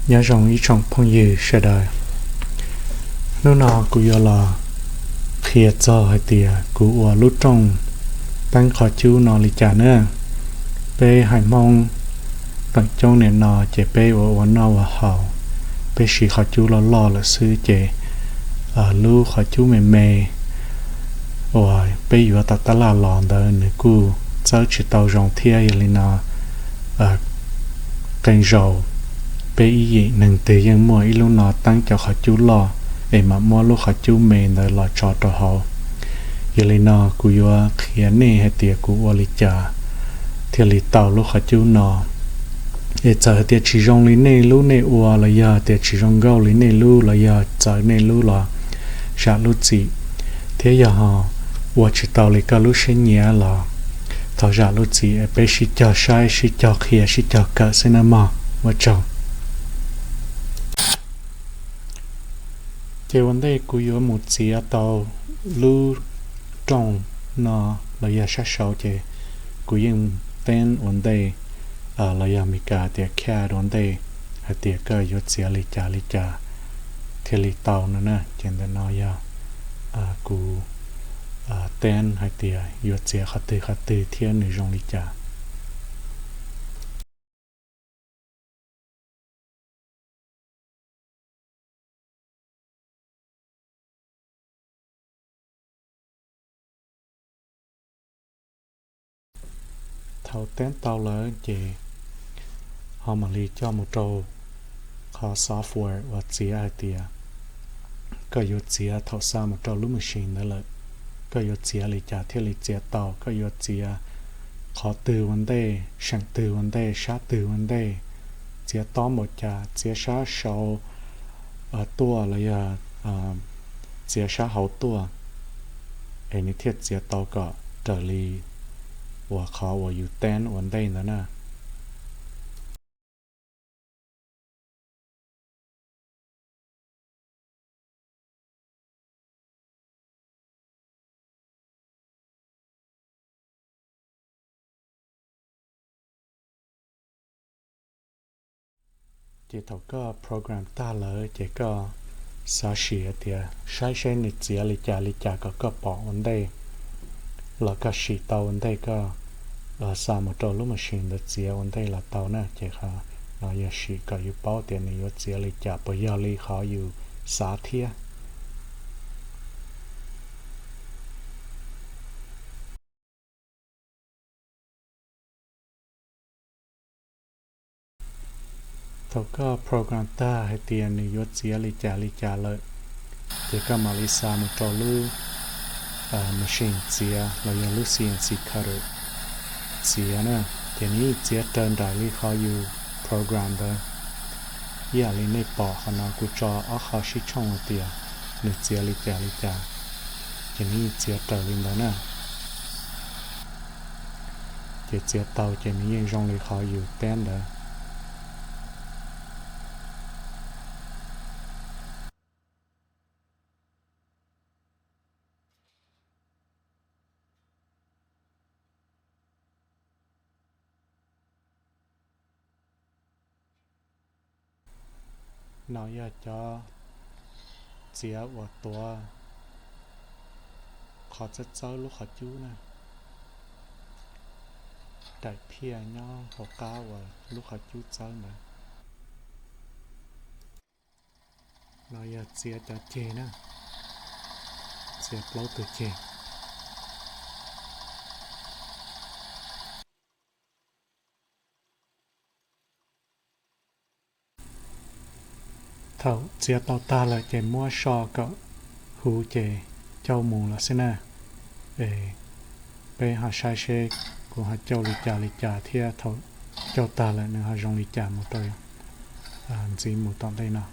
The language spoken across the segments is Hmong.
Nyob zoo ib tsoom phooj ywg sawv daws, hnub no kuv yuav los qhia txog hais tias kuv ua lub rooj teeb qhov cub no li cas na. Peb haiv Hmoob feem coob nim no ces peb ua ua noj ua haus, peb siv qhov cub loj loj lawm xwb ces lub qhov cub me me uas peb yuav tom tab laj los ntawd nws kuj txawb tsis tau zoo thiab. Yog li no qee zaus peb ib yim neeg twg yeej muaj ib lub no teeb cov qhov cub loj es mam muab lub qhov cub me ntawd los tso rau hauv. Yog li no kuv yuav qhia nej hais tias kuv ua li cas thiaj li tau lub qhov cub no. Es txawm hais tias tsis zoo li nej lub nej ua los yog tias tsis zoo nkauj li nej lub los yog txawv nej lub los zam lub txim, thiab yog ho ua tsis tau li koj lub siab nyiam los thov zam lub txim, peb sib cog saib sib cog qhia sib cog kawm xwb nawb mog. Ua tsaug. Ces ua ntej kuv yuav mus txiav tau lub rooj no los yog sab saud ces kuv yeej teeb ua ntej los yog Meskas tias cad ua ntej hais tias koj yuav txiav li cas li cas thiaj li tau no na. Ces ntawm no yog kuv teeb hais tias yuav txiav qhov twg qhov twg thiab nws zoo li cas. Thaum teeb tau lawm ces ho mam li coj mus rau qhov software uas txiav hais tias koj yuav txiav thaum xa mus rau lub machine ntawd lawm, koj yuav txiav li cas thiaj li txiav tau, koj yuav txiav qhov twg ua ntej, seem twg ua ntej, sab twg ua ntej, txiav tob npaum cas, txiav sab saud tuaj los yog txiav sab hauv tuaj, es nws thiaj txiav tau kom raws li uas qhov uas yus teeb ua ntej ntawd na. Ces thaum koj program tag lawm ces koj xav sim hais tias saib seb nws txiav li cas li cas kom koj pom ua ntej los koj sim tau ua ntej koj xa mus rau lub machine ntawd txiav ua ntej los tau na. Ces qhov no yog sim kom yus paub tias nws yuav txiav li cas, puas yog li qhov yus xav thiab. Thaum koj program tag hais tias nws yuav txiav li cas li cas lawm, ces koj mam li xa mus rau lub machine txiav los yog lub C N C cutter txiav na. Ces nws yeej txiav raws nraim li qhov yus program ntawd. Ib yam li nej pom qhov no kuv tso ob qho sib tshooj hais tias nws txiav li cas li cas, ces nws yeej txiav raws li ntawd na. Ces txiav tau ces nws yeej zoo li qhov yus teeb ntawd. No yog cov txiav uas tuav qhov txawb txawb lub qhov cub na, daim phiaj nyob hauv qab uas lub qhov cub txawb ntawd. No yog txiav cov ceg na, txiav plaub tug ceg. Thaum txiav tau tag lawm ces muab so kom huv ces cauj mus lawm xwb na. Es peb ho saib seb kuv ho cauj li cas li cas thiab thaum cauj tag lawm nws ho zoo li cas mus rau ntxiv mus tom ntej no.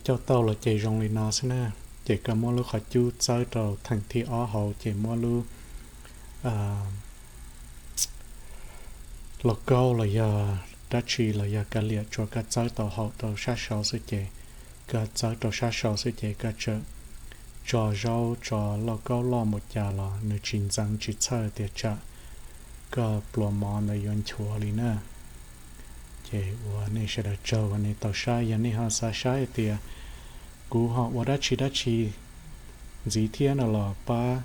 Coj tau los ces zoo li no xwb na. Ces koj muab lub qhov cub txawb rau theem thib ob hauv ces muab lub lauj kaub los yog dab tsi los yog kav liam tsuas koj txawb tau hauv rau sab saud xwb ces, koj txawb rau sab saud xwb ces koj tseem tso zaub tso lauj kaub loj mus cas los nws tsis ntxeev tsis txhawj tias tsam koj pluas mov ntawd yuav nchuav li na. Ces ua nej sawv daws tsaug uas nej tau saib, yog nej ho xav saib tias kuv ho ua dab tsi dab tsi ntxiv thiab no los pab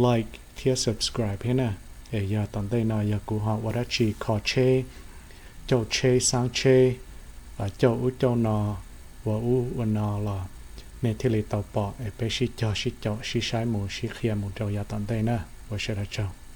like thiab subscribe thiab na. Es yog tom ntej no yog kuv ho ua dab tsi kho tsheb, caum tsheb xaab tsheb, caum ub caum no, ua ub ua no los nej thiaj li tau pom es peb sib cog sib caum sib saib mus sib qhia mus rau yav tom ntej na. Ua sawv daws tsaug.